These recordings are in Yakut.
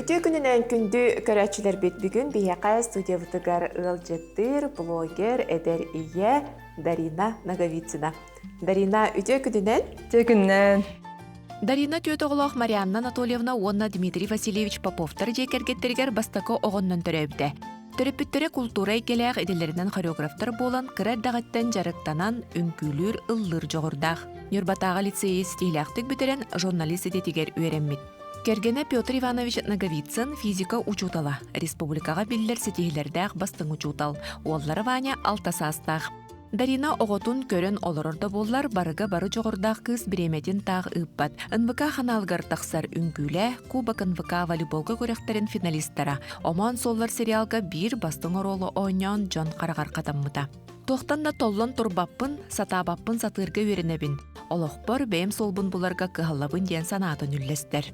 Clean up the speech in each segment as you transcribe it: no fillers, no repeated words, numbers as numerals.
Үтүө күнүнэн күндү көрөөччүлэрбит бүгүн биһиэхэ студиябытыгар ыалдьыттыыр блогер, эдэр ийэ Дарина Ноговицына. Дарина, үтүө күнүнэн! Үтүө күнүнэн! Дарина түөрт оҕолоох Марианна Анатольевна уонна Дмитрий Васильевич Поповтар дьиэ кэргэттэригэр бастакы оҕоннон төрөөбүтэ. Төрөппүттэрэ култуура эйгэлээх идэлэринэн хореографтар буолан, кыра эрдэҕиттэн дьарыктанан, үҥкүүлүүр, ыллыыр дьоҕурдаах. Ньурбатааҕы лицейи ситиһиилээхтик бүтэрэн, журналист идэтигэр үөрэммит. Кэргэнэ Петр Иванович Ноговицын физика учуутала, республикаҕа биллэр ситиһиилэрдээх бастыҥ учуутал, уоллара Ваня алта саастаах. Дарина оҕотун көрөн олорор да буоллар, барыга бары дьоҕурдаах кыыс бириэмэтин таах ыыппат. НВК ханаалыгар тахсар үҥкүүлэ, Кубок НВК волейболга күрэхтэрин финалистара, Омоон суоллар сериалга биир бастыҥ оруолу оонньоон дьон хараҕар хатаммыта. Туохтан да толлон турбаппын, сатаабаппын сатыырга үөрэнэбин. Олохпор бэйэм суолбун буларга кыһаллабын диэн санаатын үллэстэр.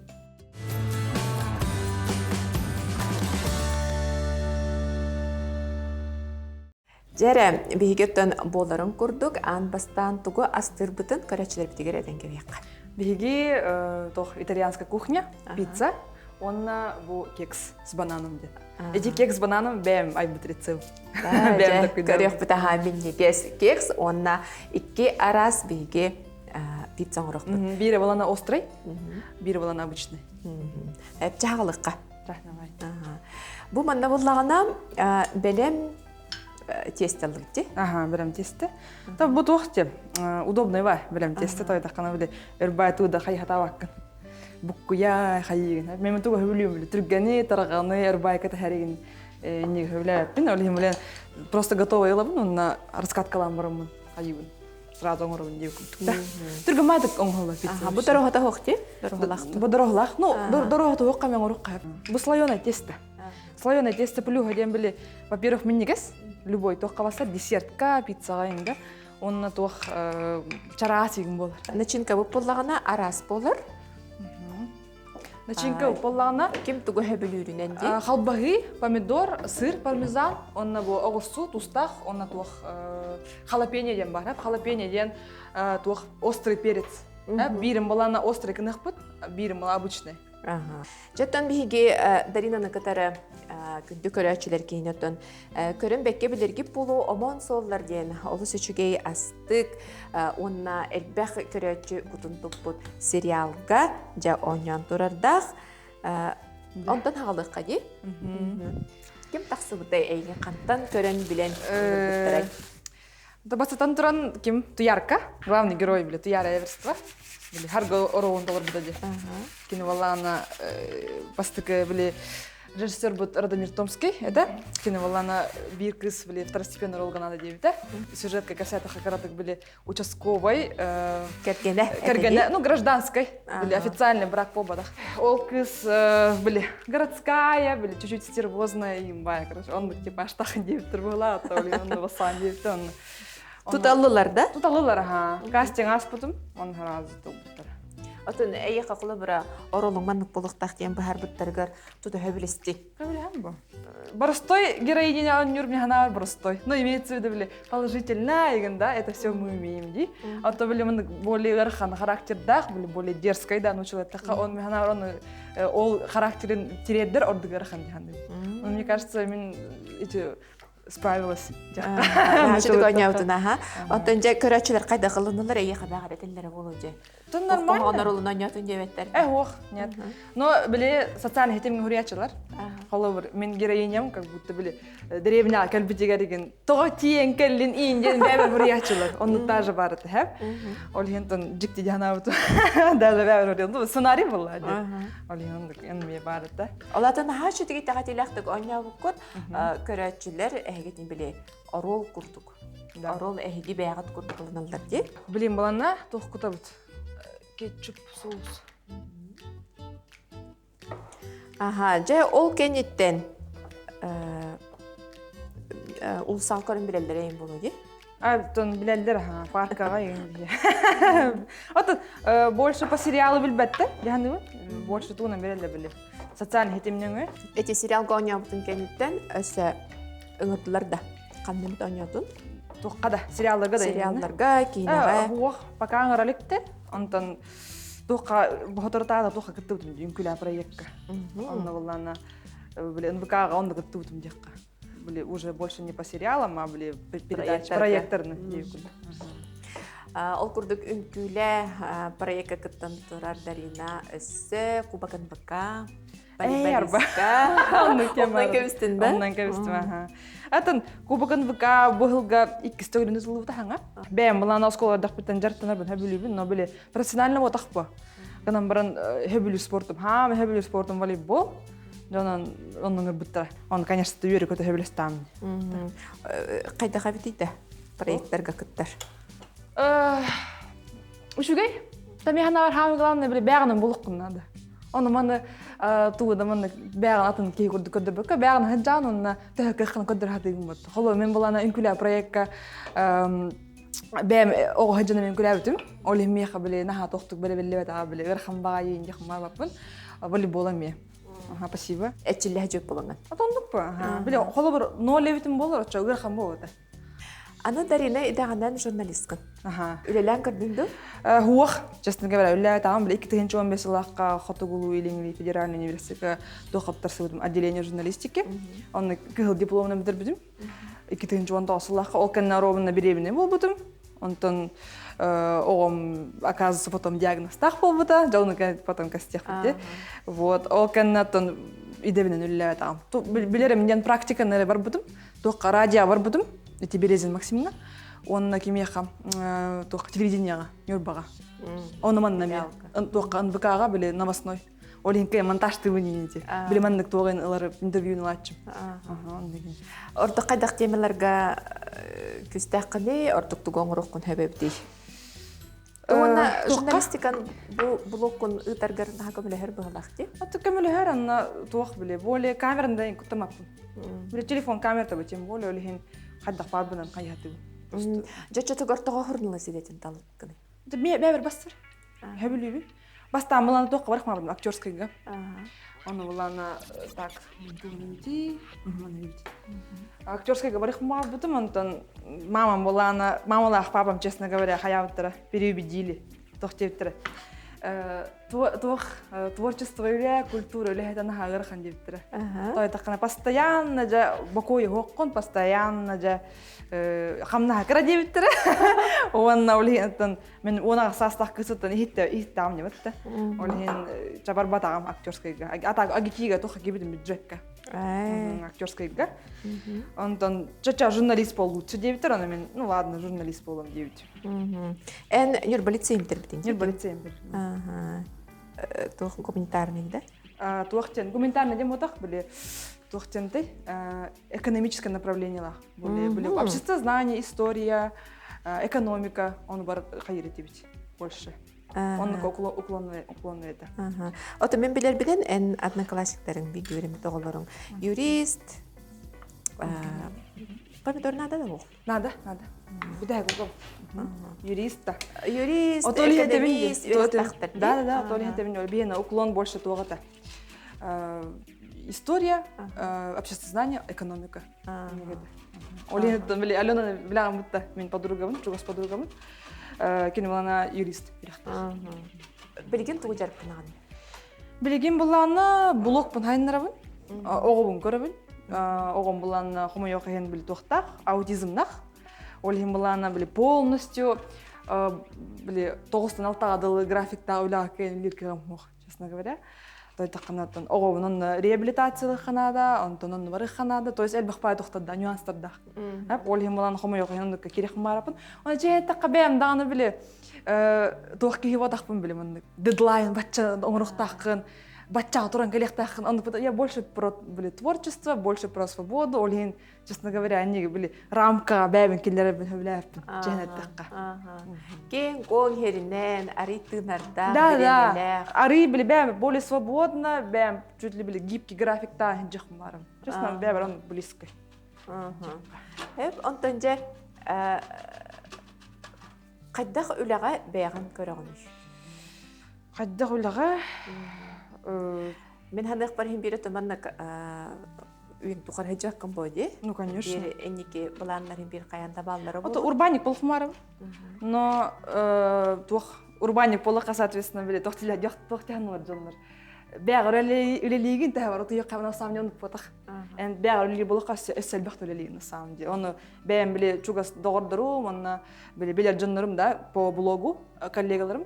Дьэ эрэ, биһиги оттон буоларын курдук аан бастаан тугу астыырбытын көрөөччүлэрбитигэр этэн кэбиһиэххэ. Биһиги туох итальянская кухня, пицца уонна бу кекс с бананом диэн. Эти кекс с бананом бэйэм айбыт рецепт. Бэйэм Көрүөхпүт аһаа минньигэс кекс уонна икки араас биһиги пицца оҥоруохпут. Биирэ балана острый, биирэ балана обычный. Чаҕылыкка. Бу манна буллаҕына бэлэм тесте ыллыбыт дии. Аха, бэлэм тесте. Та бу туох те удобный ба бэлэм тесте тойдаххана били өрбай тууда хайхатаабаккын. Буккуя хайыгын. Мен туга хөбүлүүм били түргэни, тарҕаны, өрбайка тэһэригин не хөбүлээппин. Ол иһин билен просто готовый ылабын, онна раскаткалаан бараммын хайыбын. Сразу оҥоробун диye курдук. Түргэн маадык оҥоһулла пицца. Бу дороһота хоох дии? Дороһолаах. Бу дороһолаах. Ну, дороһота хоох каме оҥорук Бу слоеное тесто. Слоеное тесто плюха диэн били, во-первых, минньигэс, любой туохха басар десертка, пиццаҕа инга. Онно туох чараас игин буолар. Начинка буоллаҕына араас буолар. Начинка буоллаҕына ким тугу сөбүлүүрүнэн дии. Халбаһыы, помидор, сыр, пармезан, онно бу оҕурсу, тустаах, онно туох халапеньо диэн бар. Халапеньо диэн туох острый перец. Биирин балана острый кынахпыт, биирин была обычный. Дьэ, биһиги Даринаны кытары күндү көрөөччүлэр киһини оттон көрөн бэккэ билэргит буолуо омоон суоллар диэн олус үчүгэй астык уонна элбэх көрөөччү кутун туппут сериалга дьэ оонньоон турардаах онтон хаҕалыахха дии ким тахсыбытай эйигин хантан көрөн билэн Да бастатан туран ким Туярка, главный герой били Туяра Эверства. Били харга ороон толорбута ди. Кини валлаана бастыкы били режиссер бут Радомир Томский, это кини валлаана биир кыз били второстепенный роль надо диэбитэ. Сюжетка касается каратык били участковой кэргэнэ кэргэнэ, ну гражданской, били официальный брак пободах. Ол кыз били городская, били чуть-чуть стервозная имбая, короче, он типа аштах диэбиттэр буолаа, то он басаан диэбитэ, он Туталлылар да? Туталлылар, аха. Кастинг ааспытым, он сразу тулбуттар. Отон эйиэхэ холобура оролуҥ маннык буолуохтаах диэн быһаарбыттарыгар тутуһа билисти. Көбүлэһэн бу. Простой героиня оонньуур мне ханаар простой. Но имеется в виду, били, положительная, игин, да, это все мы умеем, ди. А то, били, мы более ыарахан характердаах, били, более дерзкой, да, научил это, он мне ханаар, он ол характерин тириэрдэр ордук ыарахан дии Но мне кажется, мен эти справилась. Наачыдык оонньообутун аха. Онтон дьэ көрөөччүлэр хайдах ылыннылар эйиэхэ баҕар этэллэрэ буолуо дьэ. Тун нормально. Оонор улун оонньоотун диэбэттэр. Э, ох, нет. Но били социальный хитим хуриячылар. Холобур, мен героиням как будто били деревня кэлбитигэригин тоҕо тиийэн кэллин иин диэн бэбэ хуриячылар. Онну даже бар это, хэп. Ол иһин тон дьикти диһанаабыт. Даже бэбэ хуриячылар. Сценарий была диэн. Ол иһин эн мне бар это. Олатын наһаа үчүгэй итэҕэтиилээхтик оонньообуккут көрөөччүлэр эһигитин били оруол курдук. Оруол эһиги бэйэҕит курдук ылыналлар дии. Блин, балана туох кутабыт? Кетчуп соус. Аха, дьэ ол кэнниттэн улсаал көрөн билэллэр эйин буолуо дии. А, тон билэллэр аха, паркаҕа эйин Отон больше по сериалу билбэттэр, дьаһаныбын. Больше тугунан билэллэр били. Социальный хитимнөҥү. Эти сериалга оонньообутун кэнниттэн өссө ыҥырдылар да. Ханнымыт оонньоотун? Туохха да, сериалларга да. Сериалларга, киинэҕэ. Уох, пока ыҥыраликтэр. Онтон Туохха боһоторутаата туохха кыттыбытым үҥкүүлээ проектка. Онно буллаана били НВК-га онно кыттыбытым диэххэ. Били уже больше не по сериалам, а били передача проекторны Ол курдук үҥкүүлээ проекка кыттан турар Дарина өссө Кубок НВК Оннук кэбистин да? Оннан кэбистим, аха. Атын Кубок НВК бу сылга иккис төгүлүн ытыллыбыта хаҥа. Бэйэм былаан оскуолардахпыттан дьарыктанарбын хөбүлүүбүн, но били профессионально буотахпы. Гынан баран хөбүлүү спортум, хаам хөбүлүү спортум волейбол. Дьонон оннун ырбыттара. Он, конечно, үөрі көтө хөбүлэстаам. Хайдах эбитий проекттарга кыттар? Үчүгэй. Тамиханаар хаамы главное били бэҕэнэн булуккун надо. Ону маны тугу да маннык бэҕэн атын киһи курдук көрдөрбөккө бэҕэн сылдьаан онно төһө кыаххын көрдөр хатыгын бут. Холо мен булана үҥкүлээ проекка бэйэм оҕо сылдьан үҥкүлээбитим. Ол иһин миэхэ били наһаа тохтук били биллибэтэҕэ били ыарахан баҕайы индих баппын. Волейбол эмиэ. Аха, спасибо. Эчиллэһэ дьөп булаҥын. Отондук бу. Били холобур ноль эбитим болор, оччо ыарахан буолуо Аны Дарина идэҕинэн журналисткын. Аха. Үлэлээн көрдүҥ дуо? Хуох, честно говоря, үлэлээтаҕым били 2015 сыллаахха Хотугулуу Илиҥҥи федеральный университекка туохаптар отделение журналистики. Онно кыһыл дипломунан бүтэрбитим. 2019 сыллаахха ол кэннэ ровно беременный буолбутум. Онтон оҕом, оказывается, потом диагнозтаах буолбута, дьолну потом костехпит. Вот, ол кэннэ оттон идэбинэн үлэлээбэтэҕим. Билэрим диэн практиканы эрэ барбытым. Туохха радио барбытым, ити Березин Максимна. Уонна кимиэхэ туохха телевидениеҕа, Ньурбаҕа. Ону манна эмиэ туохха НВК-ҕа били новостной. Ол иһин монтажтыыбын иинити. Били маннык туоҕын ылар интервьюну ылааччым. Ордук хайдах темаларга күстээххиний, ордук тугу оҥоруоххун сөбөбүтүй? Уонна журналистикан бу блоккун ыытаргар наһаа көмөлөһөр быһалаах дии. Аты көмөлөһөр анна туох били более камераны да куттамаппын. Били телефон камерата бу тем более ол иһин хайдах баарбынан хайыһатыбын. Дьоччотугар тоҕо хурнула сидетин талыккыный? Бэбер бастыр. Хөбүлүүбүн. Бастаан булана туохха барах актерскайга. Ону булана так актерскайга барых бутум онтон мамам булана мамалаах папам честно говоря хаябыттара переубедили туох диэбиттэрэ туох творчество үлэ культура үлэһитэ наһаа ыарахан диэбиттэрэ тойтаххына постоянно дьэ бокуой уһуоххун постоянно дьэ хамнаһа кыра диэбиттэрэ уонна ол иһин Мен 10 саастаах кысыттан иһиттэ иһиттэҕим ньымытта. Ол иһин чабарбатаҕым актерскайга. Ата агитига туха кибитим бюджетка. Актерскайга. Онтон чача журналист болууччу диэбиттэр, аны мен ну ладно, журналист болом диэбит. Эн Ньурба лицейин бүтэрбитиҥ? Ньурба лицейин бүтэрбитим. Туох гуманитарный да? Туох диэн гуманитарный диэн буотах били туох диэнтэй экономическое направлениелаах. Были общество знания, история, экономика, он бар хайыр этибит больше. Он уклонный уклонный это. Ото мен билер билен эн одноклассниктарың бигүөрүм тоҕолоруҥ юрист помидор надо да Надо, надо. Бүтэһик угол. Юрист да. Юрист, экономист, Да, да, да, то ли это уклон больше туоҕата. История, обществознание, экономика. Ол иһин били Алена билэҕин бутта мин подругабын, чугас подругабын. Кини булана юрист. Билигин тугу дьарыктанаҕын? Билигин булаана блогпун хайыннарабын. Оҕобун көрөбүн. Оҕом булаана хомойуох иһин били туохтаах, аутизмнах. Ол иһин булаана били полностью били тоҕустан алтаҕа дылы графиктаах үлэҕэ кэлин лиркэҕим честно говоря. Тойтахханаттан оҕобун онно реабилитациялыахха наада, онтон онно барыахха наада, то есть элбэх баай тохторда, нюанстардаах. Ол иһин булан хомойуох иһин оннукка кириэхпин баараппын. Оны дьиэ бэйэм даҕаны били туох киһи буотахпын били маннык дедлайн бачча оҥоруохтааххын, баччаҕа туран кэлиэхтааххын. Оннук я больше про били творчество, больше про свободу, ол иһин честно говоря, они били рамка бэйэбин киллэрэрбин сөбүлээппин дьиһэн эттэххэ. Киэҥ куоҥ иһэринэн, арый тыынардаах, Да, да. Арый били бэйэм более свободно, бэйэм чуть ли били гибкий графиктаах дьахым барым. Честно, бэйэбэр он близкий. Эп онтон дьэ хайдах үлэҕэ бэйэҕин көрөҕүнүй? Хайдах үлэҕэ? Мин ханыахпар иһин биирэ туманнык үйүн тухары сылдьыбаккын буо дии. Ну, конечно. Биир инники былааннарын биир хайаан да бааллара буолуо. Урбаник болхумарым. Но туох Урбаанньык буоллахха, соответственно, били тохтиһанылар дьоннор. Бэҕэр үлэлиигин тэһэ утуйах на самом деле оннук Эн бэҕэр үлэлиир буоллахха өссө элбэх үлэлиигин на самом деле. Ону бэйэм били чугас доҕордорум, онно били билэр дьоннорум да по блогу коллегаларым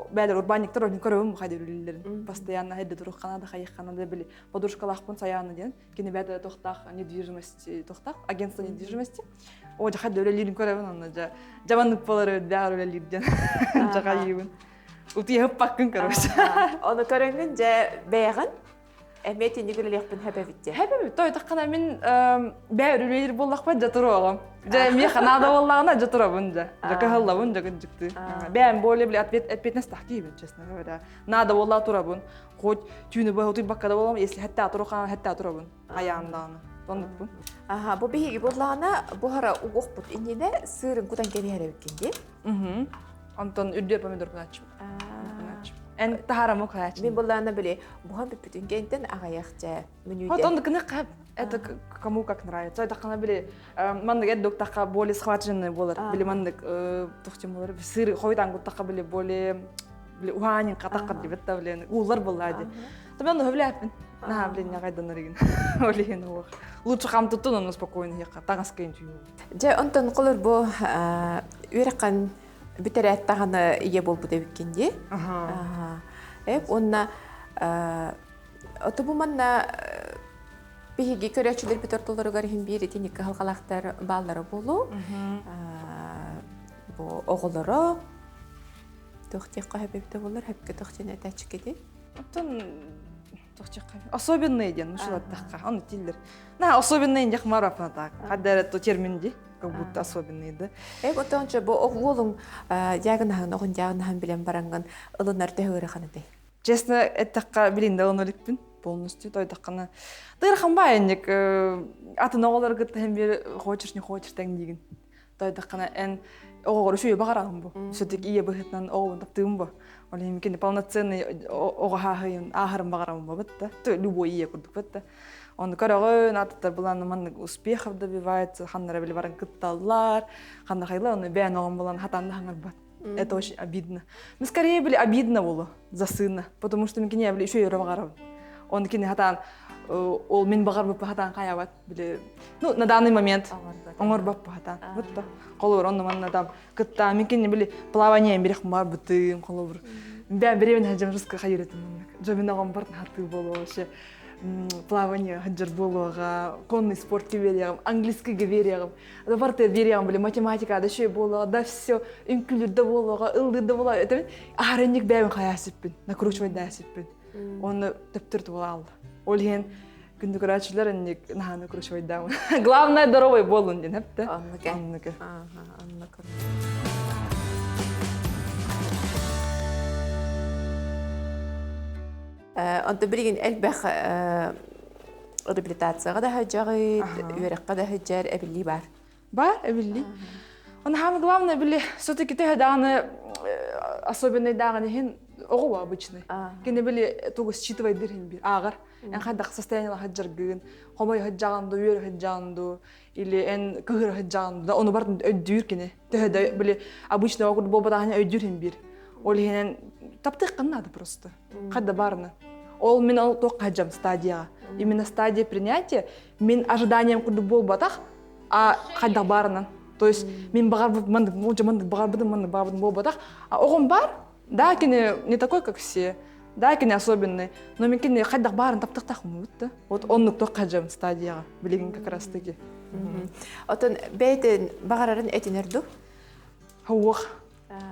бээлэр урбаанньыктар ойун көрөбүн хайда үлэлииллэрин. Постоянно хайда туруххана да хайыххана да били подружкалаахпын Саяна диэн кини бэйэтэ тохтаах недвижимости тохтаах агентство недвижимости о дьэ хайда үлэлиирин көрөбүн онно дьэ дьабаннык буолар бэҕэр үлэлиир диэн дьаҕайыыбын утуйа короче Ону көрөҥҥүн дьэ бэйэҕин эмиэ итинник үлэлиэхпин хэбэбит дии. Хэбэбит тойдаххына мин бэйэр үлэлиир буоллахпын дьэ туруоҕум. Дьэ миэхэ наада буоллаҕына дьэ турабын дьэ. Дьэ кыһаллабын дьэ кырдьыктыы. Бэйэм более били ответственность киһибин, честно говоря. Наада буолла турабын. Хоть түүнү быһа утуйбакка да буолам, если хэтте туруха хэтте турабын. Айаандааны. Оннукпун. Аха, бу биһиги буоллаҕына бу хара угуохпут иннинэ сыырын кутан кэбиһэр эбиккин дии. Онтон үрдүө помидор кунааччым. Эн таһарамы кунааччым. Мин буллаана били бухан бүппүтүн кэнтэн аҕайах дьэ мүнүүтэ. Вот он кыны это кому как нравится. Это кана били маннык эддук таха более схваченный болар. Били маннык тохтим болар. Сыр хойдан гуттаха били более били ухаанин катакка дибет да билен уулар болла ди. Мен хөбләппин. Наха блин нягайдан ригин. Олиһин уох. Лучше хам туттун онно спокойно хиякка тагас кыйын түйүү. Дьэ онтон холор бу үөрэххин бүтэрээт даҕаны ийэ буолбут эбиккин дии. Эп уонна оту бу манна биһиги көрөөччүлэрбит ортолоругар иһин биир итинник кыһалҕалаахтар бааллара буолуо. Бу оҕолоро туох диэххэ сөп эбитэ буоллар, сөпкө туох диэн этээччиккитий? Оттон Особенные диэн ушулаттахха ону тиллер. На особенные диэх марапна так. Хаддара то термин ди, как будто особенные да. Э отончо бу оҕуолуҥ диагноһын оҕун диагноһын билэн бараҥҥын ылынар төһө ыарахан этэй? Честно эттэххэ билин да ылынар иликпин полностью тойдаххына. Тыырхан баайынньык атын оҕолор кытта һэн бир хочешь не хочешь тэҥ диигин. Тойдаххына эн оҕоҕор үчүгэй баҕараҕын бу. Все-таки ийэ быһыытынан оҕобун таптыыбын бу. Ол иһин кини полноценный оҕо ааһыйын ааһарын баҕарабын бу бытта. Любой ийэ курдук бытта. Оны көрөҕүн, атыттар булан маннык успехов добивается, ханнара били баран кытталлар, ханна хайла оны бэйэн оҕом булан хатан да хаҥарбат. Это очень обидно. Но скорее были обидно было за сына, потому что мен били үчүгэй өрө баҕарабын. Оны кини хатан ол мен баҕарбыппа хатан хаябат били ну на данный момент оҥорбоппу хатан вот то холобур онно манна там кытта мен кини били плавание бирих барбытым холобур бэм беребин хаджам русска хайырытым жомин оҕом бартын хатыы болуо вообще плавание хаджар болуоға конный спортке бериэҕим английскийге бериэҕим барты бериэҕим били математика да шөй болуоға да все үҥкүлүр да болуоға ыллыр да болуоға это аарынник бэйбин хаясиппин накручивать даасиппин Оны төптүрт була алды. Ол иһин күндү көрөөччүлэр инник наһааны кручевойдаамын. Главное здоровый буолун диэн эптэ. Оннук. Оннук. Оннук. Онто билигин элбэх реабилитацияҕа да сылдьаҕыт, үөрэххэ да сылдьар эбиллии баар. Бар, эбилли. Оны самое главное били все-таки төһө даҕаны особенный даҕаны иһин оҕо обычный. Кини били тугу считывайдыр иһин бир ааҕар. Эн хайдах состояниела сылдьаргын, хомой сылдьаҕын ду, үөрэ сылдьаҕын ду, или эн кыһыра сылдьаҕын ду, ону барын өйдүүр кини. Төһө да били обычный оҕо курдук буолбатаҕына өйдүүр иһин бир. Ол иһинэн таптыаххын наада просто. Хайда барына. Ол мин ол туохха сылдьам стадияҕа. Именно стадия принятия мин ожиданием курдук буолбатах, а хайдах баарынан. То есть мин баҕарбыт маннык муунча маннык баҕарбытым маннык баҕарбытым буолбатах. А оҕом бар, да, кини не такой, как все, да, кини особенный, но мин кини хайдах баарын таптыктахпын да. Вот оннук туох хадьам стадияҕа билигин как раз таки. Отон бэйтин баҕарарын этинер ду? Хуох.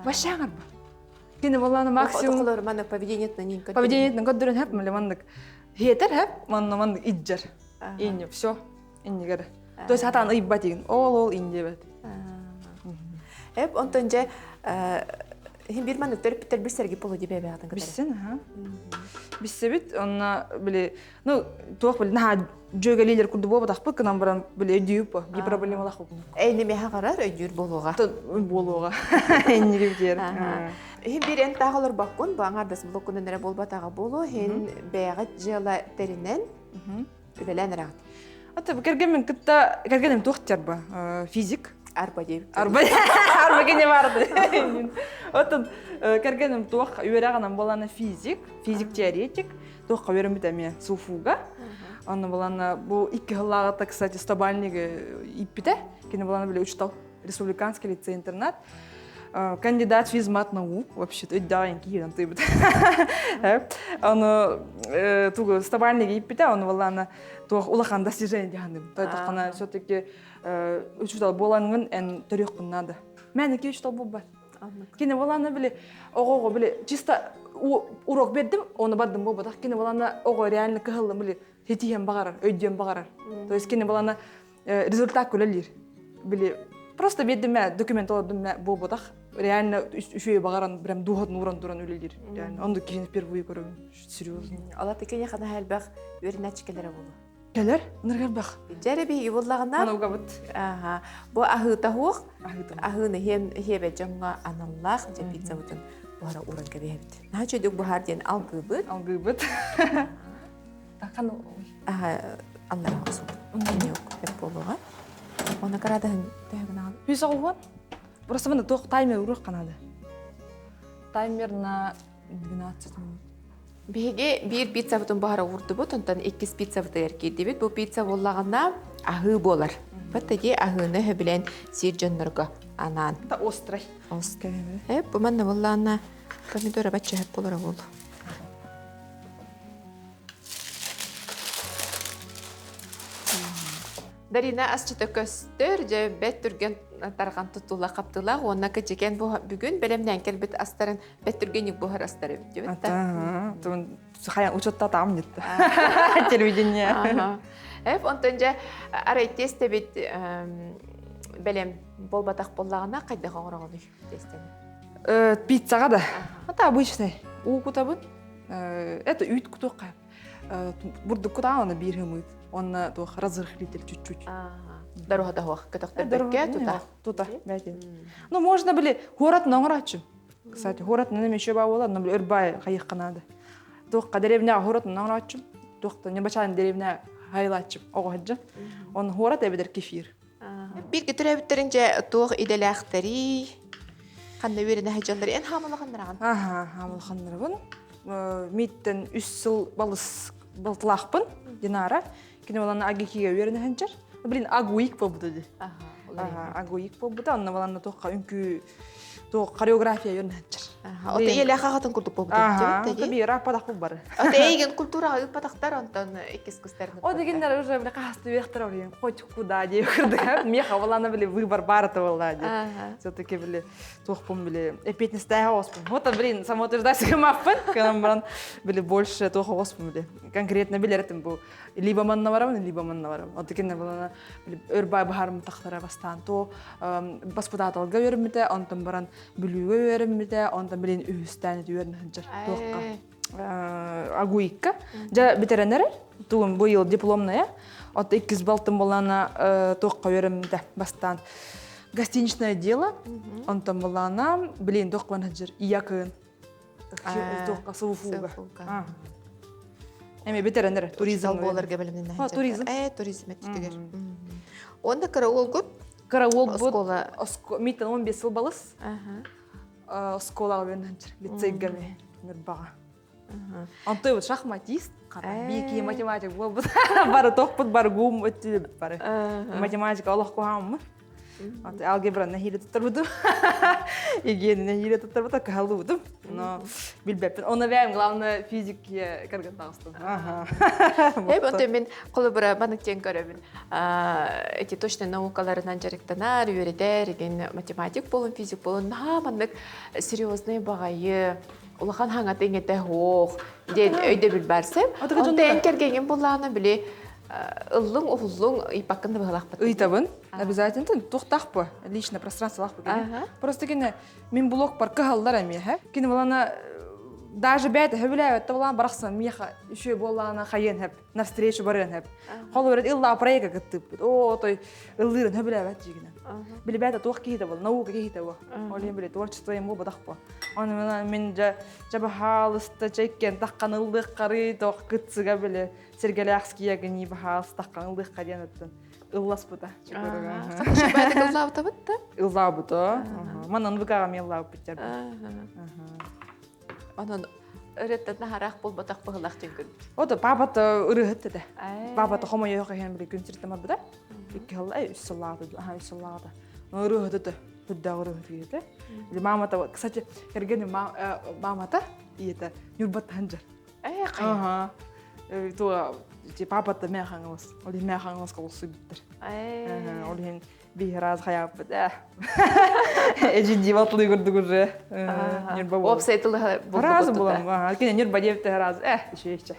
Вообще аңарба. Кини болланы максимум маннык поведениетна нин Поведениетна көрдөрөн хэп маннык хиэтер хэп манна маннык иджер. Инне все. Иннигер. То есть хатан ыйбат игин. Ол ол индебет. Эп онтон же хин бир маннык төрүппүттэр бир сэрги болу дип эбэҕитин кытары. Биссин, аха. Биссебит, онна били, ну, туох били, наһаа дьүөгэлиилэр курдук буолбатахпыт, гынан баран били өйдүүп бу, би проблемалах Эйни меха карар өйдүүр болуға. Буолуоҕа. Энниги битиэр. Хин бир эн таах олорбоккун, бу аңардас блоккунан эрэ буолбатаҕа буолуо, хин бэйэҕит дьыала тэринэн үлэлээн эрэҕит. Ата кэргэммин кытта кэргэним туох диэр физик. Арба диэбит. Арба арба кини барды. Оттон кэргэним туох үөрэҕинэн буолана физик, физик-теоретик, туохха үөрэммит эмиэ СУФУга. Онно булана бу икки сыллааҕыта, кстати, стобальнигы ииппитэ. Кини булана били учутал республиканский лицей-интернат. Кандидат физмат наук, вообще-то өйдөҕүн киирэн тыйбыт. Ону тугу стобальнигы ииппитэ, ону булана туох улахан достижение диһаным. Тойдоххана все-таки учутал буолаҥҥын эн төрүөххүн наада. Мэники учутал буолбат. Кини буолана били оҕоҕо били чисто урок бердим, оны бардым буолбатах. Кини буолана оҕо реально кыһыллым били хитиһен баҕарар, өйдүөн баҕарар. То есть кини буолана результат күлэлиир. Били просто бердим мэ документ олордум мэ буолбатах. Реально үчүгэй баҕаран прям дууһатын ууран туран үлэлиир. Реально онду киһини впервые көрөбүн. Серьезно. Ала тикене хана элбэх үөрэнээччи кэлэрэ буолуо. Кэлэр, ыныргар бах. Дьэ биһиги буллаҕына Манаугабыт. Аха. Бу аһыыта суох. Аһыыны хиэбэ дьоҥҥо аналлаах дьэ пиццабытын буһара ууран кэбиһэбит. Наһаа үчүгэй буһар диэн алгыыбыт. Алгыыбыт. Тахан Аха, аллара охсут. Бэт буолуоҕа. Оны карадаһын төһө гынаҕын? Хүс оҕуһун. Просто мына туох таймер уруох канады. Таймер на 12 минут. Биһиги биир пиццабытын буһара уурдубут, онтон иккис пиццабытыгар киирдибит. Бу пицца буоллаҕына аһыы буолар. Баттаги аһыыны сөбүлээн сиир дьоннорго анаан. Это острый. Острый. Э, бу манна буоллаҕына помидора бачча сөп буолара буолуо. Дарина асчыта көстөр, дьэ бэт түргэн тарҕан тутула хаптылаах уонна кычыкен бу бүгүн бэлэмнээн кэлбит астарын бэт түргэнник буһар астар эбит диэбит да. Хайан учуттатаам дитта. Телевидение. Эп онтон дьэ арай тестэбит бэлэм буолбатах буоллаҕына хайдах оҥороҕунуй тестэни? Пиццаҕа да. Это обычный. Уу кутабын. Это үүт кутуохха. Бурдук кутаан оны биир хымыт. Онна туох разрыхлитель чуть-чуть. Дороһа хуох көтөхтөрбөккө тута. Тута, бәтин. Ну, можно были город оҥорооччу. Кстати, город нем еще ба буолар, но өрбай хайыхха надо. Туохха деревня город оҥорооччу. Туохта небачан деревня хайлааччы оҕо Он город эбидер кефир. Бииргэ төрөөбүттэрин дьэ туох идэлээхтэрий? Ханна үөрэнэ сылдьаллар? Эн хаамылаханнараҕын? Аха, хаамылаханнарабын. Миттен үс сыл балыс балтылаахпын, Динара. Кини баланы Агикига үөрэнэ сылдьар. Блин, Агуик буолбута дии. Аха, Агуик буолбута. Онно баланна туохха үҥкүү туох хореография үөрэнэ сылдьар. Ото ийэлээх аҕатын курдук буолбут Аха, ото биир аппатах бары. Ото эйигин культураҕа ыыппатахтар, онтон иккис кыстарын О дегеннер уже били хаһасты үөхтер орыйын хоть куда дии кырдыга. Меха балана били выбор баарыта буолла дии. Все-таки били туохпун били эппиэтинэстээх оҕоспун. Вот блин, самоутверждайся гымаппын. Кынан баран били больше туох оҕоспун били. Конкретно билер этим бу либо манна барабын, либо манна барабын. От кине балана өр бай баһарым тахтара бастаан то баспытааталга үөрэммитэ, онтон баран Бүлүүгэ үөрэммитэ, онтон билин үһүстээн үөрэнэ сылдьар туохха Агуикка. Дьэ бүтэрэн эрэр, тугун бу йыл дипломная. От иккис балтым булана туохха үөрэммитэ бастаан гостиничное дело. Онтон булана билин туохха сылдьар иякын туохха СУФУга. Эми бүтэрэн эрэр туризм буоларга бэлэмнэнэ. Туризм. Э, туризм өттүгэр. Онда кыра уолгут Кыра уолбут миттен 15 сыл балыс. Оскуолаҕа үөрэнэнчэр лицейгэ ми Ньурбаҕа. Онтой вот шахматист, бики математик буолбут. Бары тохпут, бары гум өттүлүбүт бары. Математика олох куһааммыт. Алгебра нэһиилэ туттарбытым. Егени нэһиилэ туттарбыта кыһаллыбытым. Но билбэппин. Оны бэйэм главное физик кэргэн таҕыстым. Эп онтон мин холобура маннык диэн көрөбүн. Эти точно наукаларынан дьарыктанар, үөрэтэр, игин математик болун, физик болун наһаа маннык серьезный баҕайы улахан хаҥата иҥэтэ суох диэн өйдөбүл бар сеп. Онтон эн кэргэҥин буллаҕына били ыллыҥ уһуллуҥ ыйпаккын да быһалаахпыт. Ыйтабын. Обязательно туохтаах бу личное пространство бу. Просто кини мин блог бар кыһаллар эмиэ Кини булана даже бэйэтэ сөбүлээбэт да булан барахсан миэхэ үчүгэй буоллаҕына хайыан сөп навстречу барыан сөп. Холобура ыллаа проекка кыттыыппыт. Оо, той ыллыырын сөбүлээбэт дьиигинэн. Билбэт туох киһитэ бол, наука киһитэ бу. Ол иһин били творчество ему бадах бу. Оны мин дьэ дьэ баһаалыста чэккен таххан ыллыаххары тоох кытсыга били Сергелээхскийэ гыни баһаалыста таххан ыллыахха диэн оттон. Ылласпыта. Хата ыллаабытабыт да? Ыллаабыта. Манан быкаҕа мен ыллаабыт Онон ырыттан наһараах буолбатах быһылах түн Ото папата ырыһыт этэ. Папата хомойуох иһэн били күн сиртэн барбыта. Икки сыл, үс сыллаата, аха үс сыллаата. Ырыһыт этэ. Үрдээх ырыһыт киһитэ. Или мамата, кстати, кэргеним мамата ийэтэ Ньурбаттан дьар. Э, хайа. Ага. Туга папата мэ хаҥалас. Ол иһин мэ хаҥаласка олсуйбуттар. Ол иһин биир раз хайааппыт ээ. Эжи диватлыы курдук уже. Ньурба буолан. Уопсай тылы Разы булам. Кини Ньурба диэбитэ раз. Э, иши иши.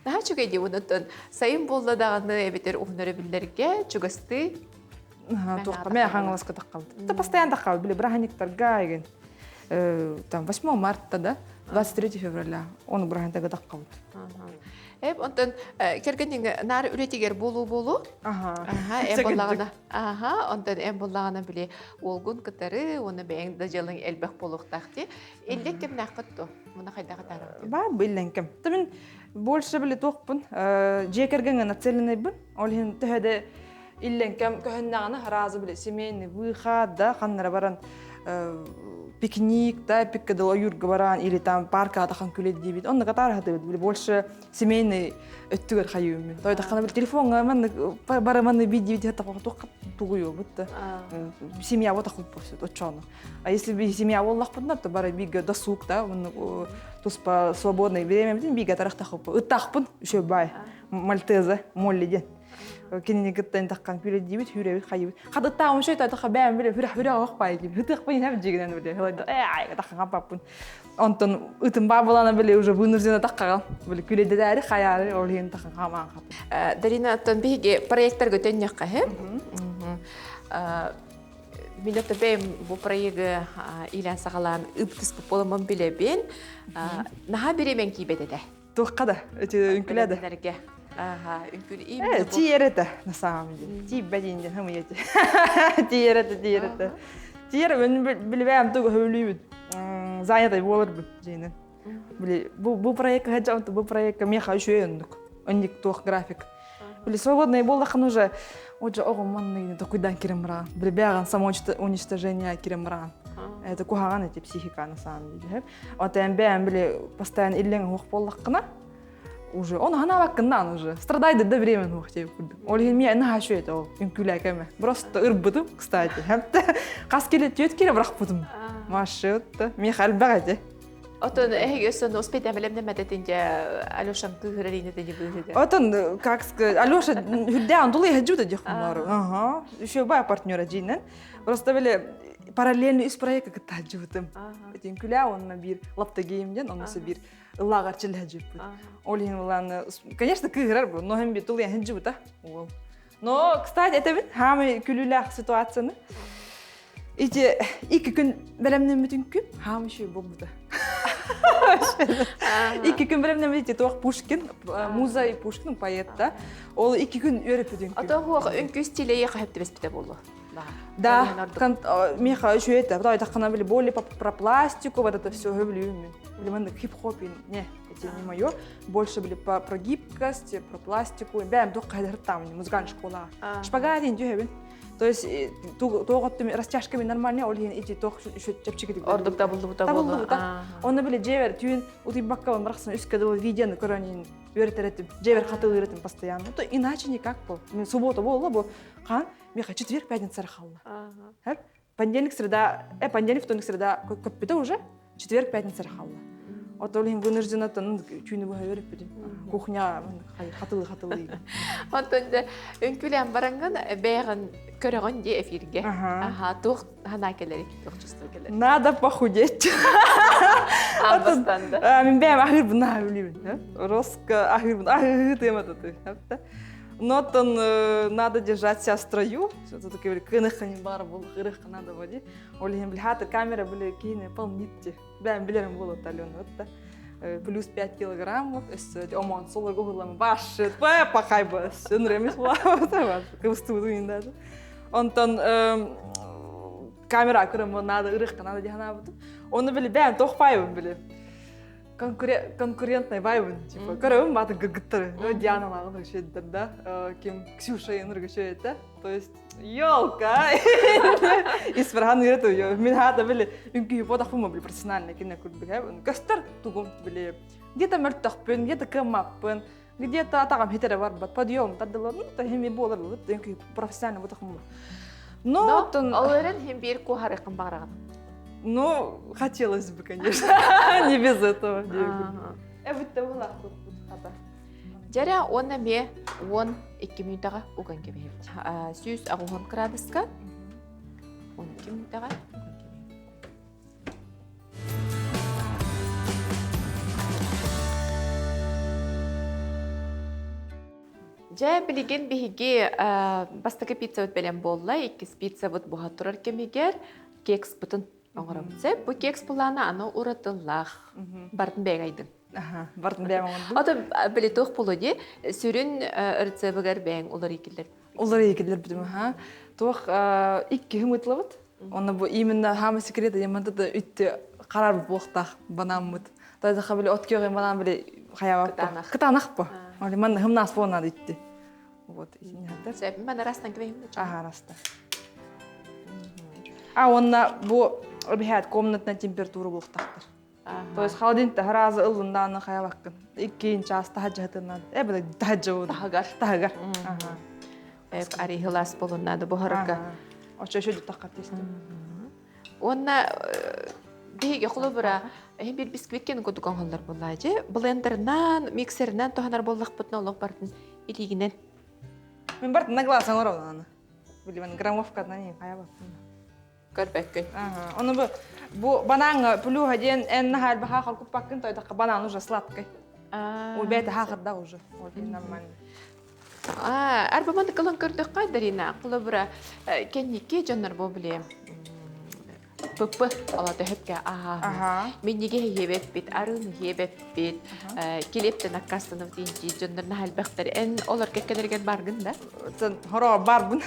Наһаа үчүгэй дии онтон сайын буолла даҕаны эбэтэр уһун өрөбүллэргэ чугастыы Туохха мэ хаҥаласка таххабыт. Та постоянно таххабыт били бырааһынньыктарга еген. Там 8 марта да 23 февраля оны бырааһынньыктарга таххабыт. Эп онтон кэргэниҥ наар үлэтигэр буолуу буолуу. Аха. Аха, эн буоллаҕына. Аха, онтон эн буоллаҕына били уолгун кытары уонна бэйэҥ да дьыалаҥ элбэх буолуохтаах дии. Иллэҥ кэмнээххит дуо? Муна хайдах атаарабыт? Баа бу иллэҥ кэм. Мин больше били туохпун дьиэ кэргэҥҥэ нацеленныйбын. Ол иһин төһө да иллэҥ кэм көһүннэҕинэ сразу били семейный выход да ханнара баран пикник да пикка дыл ойуурга баран или там паркаҕа тахан күлэ диибит онно катаар хатыбыт били больше семейный өттүгэр хайыыбын тойдаххана били телефоҥҥа маннык бары маннык биидиибит туохха тугуйуобут да семья вот ахуппут оччоону а если би семья буоллахпытына то бары бииргэ досуг да туспа свободное время бииргэ тарахтахпыт ыттаахпын үчүгэй бай мальтеза молли диэн Кинини кытта интаххан күлэдиибит, хүрэбит, хайыбыт. Хадыттаах умшой тайдаха бэйэм биле хүрэх хүрэх ох бай диим. Хытыахпын иһэм дьигинэн биле. Э ай таххан хаппаппын. Онтон ытым баа булана биле уже вынуждена таххаган. Биле күлэдээри хаyaары ол иһин тахан хамаан хап. Дарина оттон биһиги проекттарга төннөххө хэ. Мин это бэйэм бу проегы илэн саҕалаан ыыптыспыт буоламмын билэбин. Наһаа бириэмэҥ киибэт этэ. Туохха да, эти үҥкүлэ да. Аха, үҥкүл Э, тиийэр этэ, на самом деле. Тиийбэт диэн хам эти. Тиийэр этэ, тиийэр этэ. Тиийэр мен билбэм тугу хөбүлүүбүн. Занятый буоларбын дьиэнэн. Били бу бу проектка хаджам бу проектка меха үчүгэй оннук. Онник туох график. Били свободный буоллахын уже уже оҕом манныгын токуйдан кирем бараан. Били бэҕэн самоуничтожение кирем бараан. Это куһаҕан эти психика на самом деле. Отен бэйэм били постоянно иллэҥ уох буоллаххына уже он ханаабаккыннаан уже страдайды да время уох диэбит курдук. Ол иһин миэ наһаа үчүгэй этэ ол үҥкүүлээкэмэ. Просто ырбытым, кстати. Хас киле түөт киле бырахпытым. Машиутта. Миэхэ элбэх этэ. Отон эһиги өссө успейдаан бэлэмнэммэтэтин дьэ Алешам кыыһырар инэтэ быыһыга. Отон, как сказать, Алеша үрдээн тулуй хаджута диэххуннар. Ага. Еще бай партнера дьиинэн. Просто били параллельно үс проекка кытта сылдьыбытым. Этин күлэ онно биир лапта гейм диэн, оннуса биир ыллааҕар чиллэһэ Ол иһин улааны, конечно, кыыһырар бу, но хем би тулуйан сылдьыбыта уол. Но, кстати, этэбин, хаамай күлүүлээх ситуацияны. Ити икки күн бэлэмнэммитин күн хаам еще буолбута. Икки күн бэлэмнэммит ити туох Пушкин, муза и Пушкин поэт да. Ол икки күн үөрэппитин күн. Ото хуох үҥкүү стилейи хаһып түбэспитэ буолуо. Да, меха еще это, потом это были более про пластику, вот это все люблю. Или хип-хоп, не, это не мое. Больше были про гибкость, про пластику. Бэм, туох там, музыкальная школа. Шпагат индюхебин. То есть тоҕоттум растяжками нормальный, ол иһин ити тох еще чэпчэкитик. Ордук табыллыбыта Табыллыбыта. Онно били дьиэбэр түүн утуйбакка барахсан үскэ дылы видеоны көрөн иһин үөрэтэр дьиэбэр хатылыыр этим постоянно. То иначе никак был. Суббота буолла бу хаан меха четверг пятница халла. Понедельник среда, понедельник вторник среда көппүтэ уже четверг пятница халла. Вот ол иһин вынуждена түүнү быһа үөрэппитим. Кухня хатылы хатылы. Онтон да үҥкүүлээн бараҥҥын бэйэҕин көрөҕүн дии эфиргэ. Аха, туох санаа кэлэрий, туох чувство кэлэр? Надо похудеть. Амбастан да. Мин бэйэм аһыырбын наһаа билибин. Роско аһыырбын аһыы тыамататы. Но оттон надо держать себя в строю. Все-таки кыныххын бар был, ырыххын надо води. Ол иһин били камера были киһини полнитти. Бэйэм билэрим буолуот Алена вот плюс 5 килограммов өссө омон солорго уһуллам башыт пахай өссө нремис кыбыстыбытын даже онтон камера көрөм надо ырыхка надо диһанаабытым оны били бэйэм тохпайбын били. конкурентный вайбын, типа, көрөбүн батын кыргыттары. Ну, Диана лагын үргүшөйдер да, ким Ксюша үргүшөйдө. То есть, елка! Испархан үйрөтү, мин хата били үҥкүү бодахпын били профессиональный кине курдук, көстөр тугум били где-то мөлтөхпүн, где-то кыаммаппын, где-то атаҕам хитере барбат, подъем тардылар, ну, то хими буолар бут, үҥкүү профессиональный бодахпын. Но, ол эрэн хим биир куһарыхын баҕараҕын. Ну, хотелось бы, конечно, не без этого. Эбитте булахпыт хата. Дьэрэ уонна эмиэ 12 мүнүүтэҕэ уган кэбиһэбит. 180 градуска 12 мүнүүтэҕэ уган кэбиһэбит. Дьэ, билигин биһиги бастакы пиццабыт бэлэм буолла, иккис пиццабыт буһа турар кэмигэр кекспытын оҥоробут. Сөп, бу кекс былаана аны уратылаах. Бартын бэйэҥ айдын. Бартын бэйэм оҥордум. Ото били туох буолуо дии, сүрүн рецебигэр бэйэҥ уларый киллэр. Уларый киллэрбитим, аха. Туох икки хымытылабыт. Онно бу именно хаама секрет яманда да үттү карар буохтаах банааммыт. Тайдаха били от киоҕын банаан били хаябаппа. Кытаанах. Кытаанах бу. Оли манна хымнаас буолнаады итти. Вот итини Сөп, мен арастан кебейим. Аха, араста. А онна бу обиһаат комнатная температура буолуохтаахтар. То есть холодильникта сразу ыллындааны хаябаккын. Иккиин чаас таһаджатынан. Э, били таһаджабын. Таһыгар. Таһыгар. Ага. Эп арыһылас болуннады буһарга. Очо шөдү тахха тестим. Уонна биһиги холобура эһи бир бисквиткен курдук оҥоһуллар буоллаачы. Блендерынан, миксеринэн туһанар буоллахпытына олох бартын илиигинэн. Мин бартын на глаз оҥоробун аны. Билимэн граммовкадан не хаябаппын. Көрбөккүн. Ага. Оны бу бу банан плюха диэн эн наһаар баха халкуппаккын тойдахха банан уже сладкый. Ой бэйэтэ хаахырда уже. Ой нормально. Арба кылын көрдөххө Дарина, холобура кэнники дьоннор бу били ПП ала төһөпкө аһаа. Минниге хиэбэппит, арыын хиэбэппит, килиэптен аккаастанып диинчи дьоннор наһалбахтар. Эн олор кэккэлэригэр баргын да? Хоро барбын.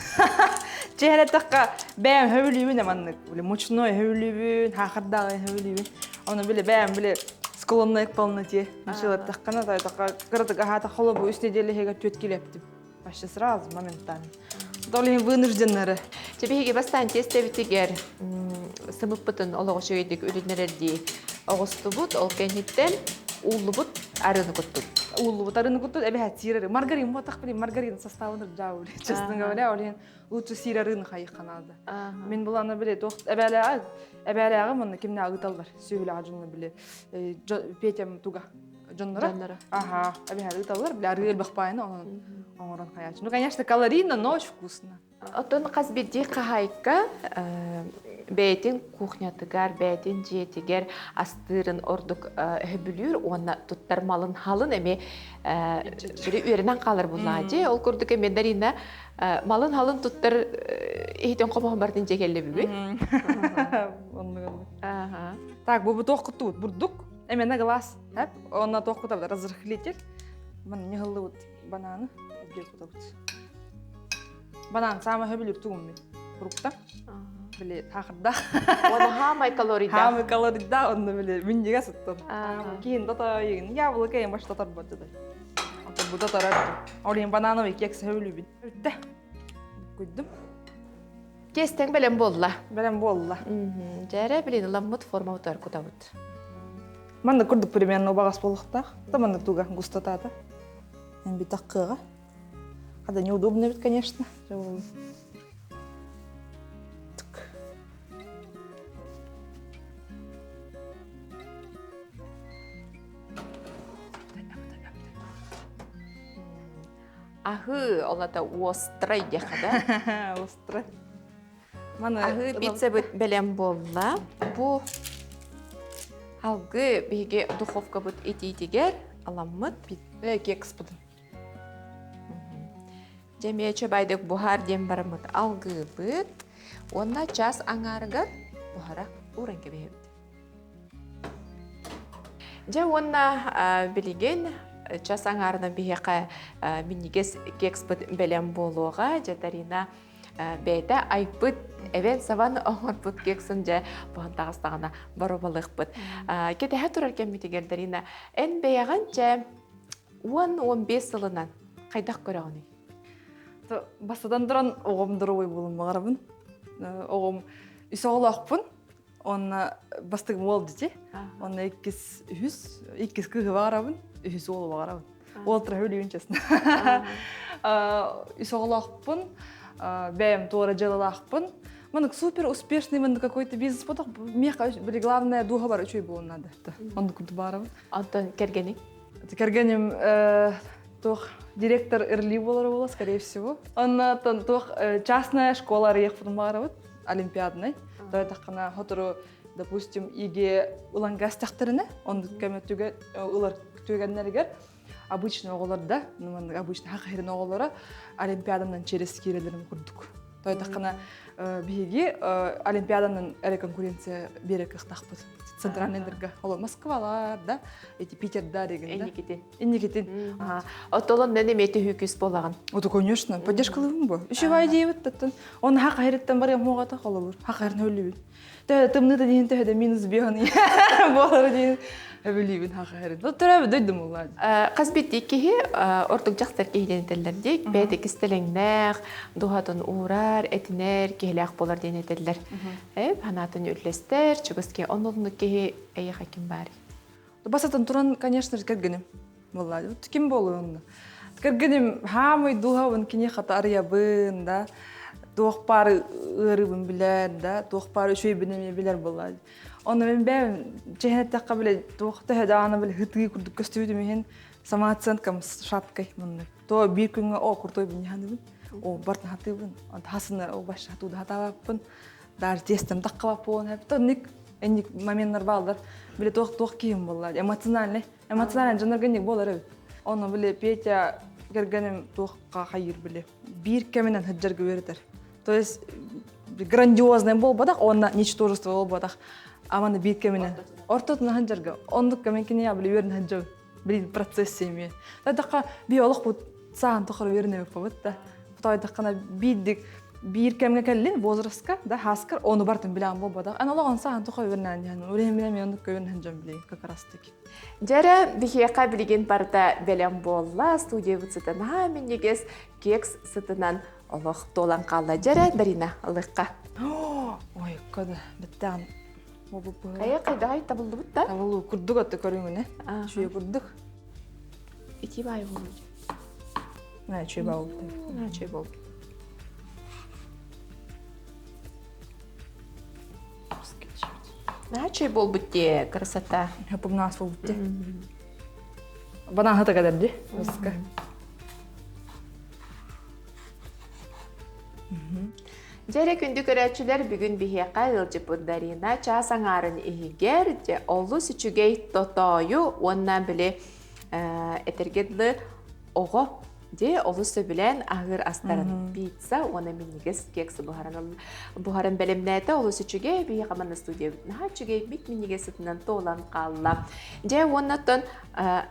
Чэһэрэттэххэ бэйэм хөбүлүүбүн эманнык. Били мучной хөбүлүүбүн, хаахырдааҕы хөбүлүүбүн. Оны били бэйэм били склонная к полноте. Мучилаттаххына тайдахха кыратык аһаата холобу үс неделя иһигэр түөт килэптим. Вообще сразу, моментально. Долин вынужденнары. Чэбиһиги бастаан тиэстэбитигэр сымыппытын олоҕу үчүгэйдик үлүннэрэрдии оҕустубут, ол кэнниттэн ууллубут арыыны куттут. Ууллубут арыыны куттут, эбэһэ сиир Маргарин буотах билин маргарин составын ырдьаабы. Честно говоря, ол иһин лучше сиир арыыны хайыхха наада. Мин буланы биле туох эбээлээҕи эбээлээҕи манна кимнээҕи ыыталлар сүөһүлээх дьонно биле Петям туга дьонноро. Дьонноро. Ага, эбэһэ ыыталлар, бля арыы элбэх баайны онон оҥорон хайааччы. Ну, конечно, калорийно, но очень вкусно. Оттон хас биирдии хаһаайка бэйэтин кухнятыгар, бэйэтин дьиэтигэр астыырын ордук өһөбүлүүр уонна туттар малын халын эмиэ били үөрэнэн хаалар буллаадьы. Ол курдук эмиэ Дарина малын халын туттар иһитин хомоһон бартын дьиэ кэллэ бүгүн. Оннук Так, бу туох куттубут? Бурдук, эмена глаз. Онна туох кутабыт? Разрыхлитель. Ман не хыллыбыт бананы. Эбдиэт кутабыт. Банан самый хөбүлүр тугум мин. Фрукта. Били таахырда. Оны хаамай калорийда. Хаамай калорийда, онно били минньигэ сыттым. Киин тото йыгын яблоко ең башта тарбат деді. Ото бу да тарар. Ол банановый кекс хөбүлүбүн. Үтте. Күйдүм. Кестең бэлэм буолла. Бэлэм буолла. Дьээрэ билин ыламмыт формабытыгар кутабыт. Манна курдук примерно убаҕас буолуохтаах. Да манна туга густотата. Эн битах кыаҕа. Хада неудобно ведь, конечно. Аһыы, ол ата острай диэххэ да? Острай. Аһыы пиццабыт бэлэм буолла. Бу алгы биһиги духовкабыт итиитигэр аламмыт кекспытын. Дьэмиэчэ байдык буһар диэн бараммыт алгыыбыт уонна час аҥаарыгар буһара ууран кэбиһэбит. Дьэ уонна билигин час аҥаарынан биһиэхэ минньигэс кекспыт бэлэм буолуоҕа. Дьэ Дарина. Бэйэтэ айпыт эбэн сабан оҥорбут кексын дьэ буһан таҕыстаҕына боруобалыахпыт. Кэтэһэ турар кэммитигэр Дарина, эн бэйэҕин чэ 10-15 сылынан хайдах көрөҕүнүй? Бастатан туран оҕом доруобай буолун баҕарабын. Оҕом үс оҕолоохпун. Онно бастакы уол дити. Онно иккис үһүс, иккис кыыһы баҕарабын, үһүс уолу баҕарабын. Уол тыраһы честно. Үс оҕолоохпун, бэйэм туора дьыалалаахпын. Маннык супер успешный маннык какой-то бизнес потох меха были главное духа бар үчүгэй буолун надо. Оннук курдук баарабын. Антон кэргэниҥ? Кэргэним туох директор РЛИ буолар буола, скорее всего. Онно туох частная школа арыйыахпытын баарабыт, олимпиадный. Тойтаххана хотору, допустим, ИГЭ ылан гастахтарына, оннук көмөтүгэр ылар түгэннэригэр обычный оҕолор да, ну, обычно хахайрын оҕолоро олимпиаданан через киирэлэрин курдук. Тойтаххана биһиги олимпиаданан эрэ конкуренция биэрэ кыахтаахпыт. Центральныйдарга. Олор Москвалар да, эти Питердар деген да. Инникитин. Инникитин. Оттолон нэн эмиэ түһүүкүс буолаҕын. Ото, конечно, поддержкалыыбын бу. Еще идеябыт таттан. Он хахайрыттан барыам хуоҕата холобур. Хахайрын өллүбүт. Төһө тымныыта диин төһө да минус биһан буолар диин өбүлүүбүн хахайрын. Төрөбү дойдум улаа. Хас биирдии киһи ордук дьахтар киһи диэн этэллэр дии. Бэйэтэ кистэлэҥнээх, дууһатын уурар, этинэр киһилээх буолар диэн этэллэр. Санаатын үллэстэр, чугас киһи оннук киһи эйиэхэ ким баарый? Басатын туран, конечно же, кэргэним. Буолла. Ким буолуо онно? Кэргэним хаамый дууһабын кини хата арыйабын да, туох баар ыарыыбын билэр да, туох баар үчүгэйбин эмиэ билэр буолла. Онно мен бэйэм чэһин эттэххэ билэ туох төһө даҕаны билэ хытыы курдук көстүбүтүм иһин самооценкам шаткай муннук. То биир күҥҥэ о куртойбун яханыбын, о бартын хатыыбын, хасына о баш хатууда хатаабаппын, даже тестем таххабаппын, ник энник моменттар бааллар. Биле туох туох киһим буолла, эмоциональный эмоциональный дьоннорго энник буолар эбит. Ону биле Петя кэргэним туохха хайыыр биле биир кэминэн сылдьарга үөрэтэр. То есть грандиозный буолбатах, уонна ничтожество буолбатах. Аманы биир кэминэн ортотунан сылдьарга. Оннук кэмин кини биле үөрэнэ сылдьабын. Билин процесс эмиэ. Тадахха би олох саан тохор үөрэнэ да. Тойдаххана биирдик биир кэмҥэ кэллин возрастка да хаскар ону бартын билэн буолбатах. Ан олоҕун саан тохор үөрэнэн диэн. Урehen билэн мен оннук көйөн дьон билейин как раз таки. Дьэрэ биһиэхэ билигин барыта бэлэм буолла. Студиябыт сытан аһаа минньигэс кекс сытынан олох туолан хаалла. Дьэрэ Дарина ылыхха. Ой, кода, биттээн. Хайа хайдаҕай табыллыбыт да? Табыллуу курдук атты көрүҥүнэ. Үчүгэй курдук. Ити баай болуу. На, үчүгэй болбут. На, үчүгэй болбут. Наһаа үчүгэй буолбут дии, красота. Пугнаас буолбут дии. Банан хата кэлэр дии, ыска. Дьэ эрэ күндү көрөөччүлэр бүгүн биһиэхэ ыалдьыппыт Дарина чаас аҥаарын иһигэр дьэ олус үчүгэй тотоойу уонна били этэргэ дылы оҕо Дьэ, олус сөбүлээн аһыыр астарын пицца уонна минньигэс кекс буһаран буһаран бэлэмнээтэ. Олус үчүгэй, биһиэхэ манна студиябыт наһаа үчүгэй, бит минньигэс сытынан туолан хаалла. Дьэ, уонна оттон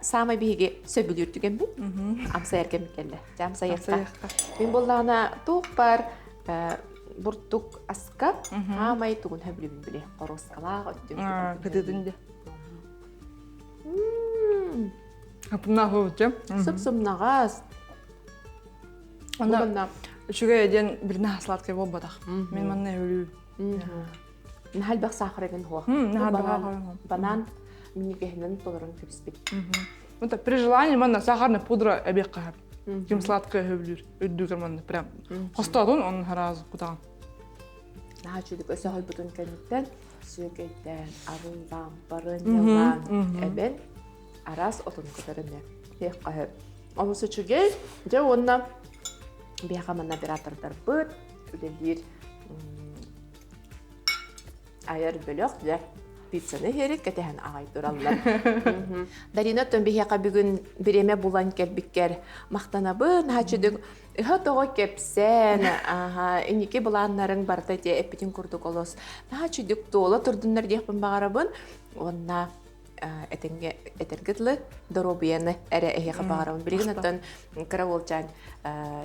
саамай биһиги сөбүлүүр түгэммит амсайар кэммит кэллэ. Дьэ, амсайыахха. Мин буоллаҕына туох баар бурдук аска хаамай тугун сөбүлүүбүн биле. Хоруоскалаах өттүн. Кытытын дьэ. Апнаах Сып-сымнаҕас. Онно үчүгэй диэн бирнэ сладкай буолбатах. Мин манна өлүү. Наһаа элбэх сахар эгин хуох. Банан минньигэһинэн толорон кэбиспит. Вот при желании манна сахарная пудра эбиэх хаһар. Ким сладкое хөбүлүүр. Үрдүгэр манна прям. Хостоотун он сразу кутаҕын. Наһаа үчүгэй өсө хойбутун кэнниттэн сүөкэйдээн, арыылаан, барыанньалаан эбэн араас отун көтөрүнэ иэххэ Олус үчүгэй. Дьэ уонна биһиэхэ манна оператордарбыт үлэлиир айар бөлөх дьэ пиццаны иһэрик кэтэһэн аҕай тураллар. Дарина оттон биһиэхэ бүгүн бириэмэ булан кэлбиккэр махтанабын. Хачыдык ыһа тоҕо кэпсээн, аха, инники былааннарыҥ барыта ити эппитин курдук олус наһаа чүдүк туола турдуннар диэхпин баҕарабын. Уонна Этэҥҥэ этэргэ дылы доруобуйаны эрэ эһиэхэ баҕарабын. Билигин оттон кыра уолчаан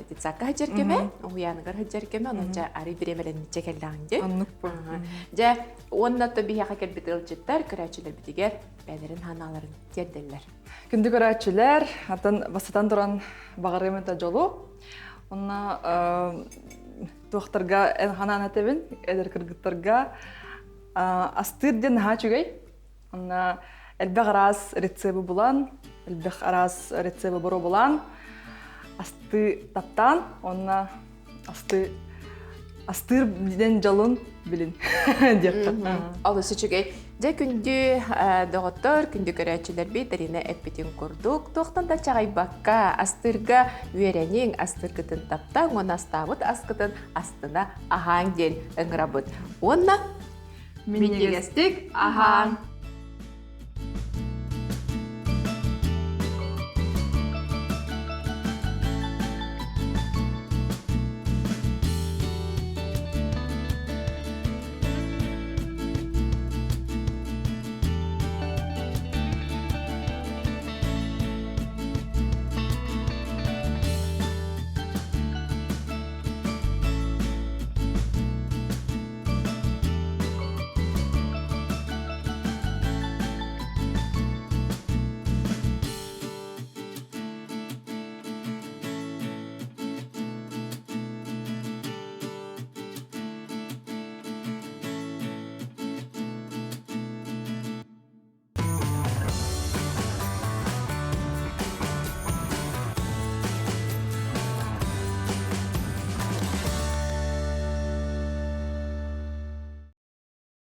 детсадка сылдьар кэмэ, уһуйааныгар сылдьар кэмэ, онон дьэ арый бириэмэлэнниччэ кэллэҕиҥ дии. Оннук бу. Дьэ, уонна то биһиэхэ кэлбит ыалдьыттар көрөөччүлэрбитигэр бэйэлэрин ханааларын тиэрдэллэр. Күндү көрөөччүлэр, атын бастатан туран баҕарыам этэ дьолу. Онно туохтарга эн ханаан этэбин, эдэр кыргыттарга астыыр диэн наһаа үчүгэй. Онно элбэх араас рецебы булан, элбэх араас рецебы боруобулаан, асты таптаан, онно асты астыыр диэн дьолун билин диэххэ. Олус үчүгэй. Дьэ күндү доҕоттор, күндү көрөөччүлэрбит Дарина эппитин курдук, туохтан да чаҕыйбакка астыырга үөрэниҥ, астыыргытын таптаҥ уонна астаабыт аскытын астына аһааҥ диэн ыҥырабыт. Уонна Минньигэстик аһааҥ!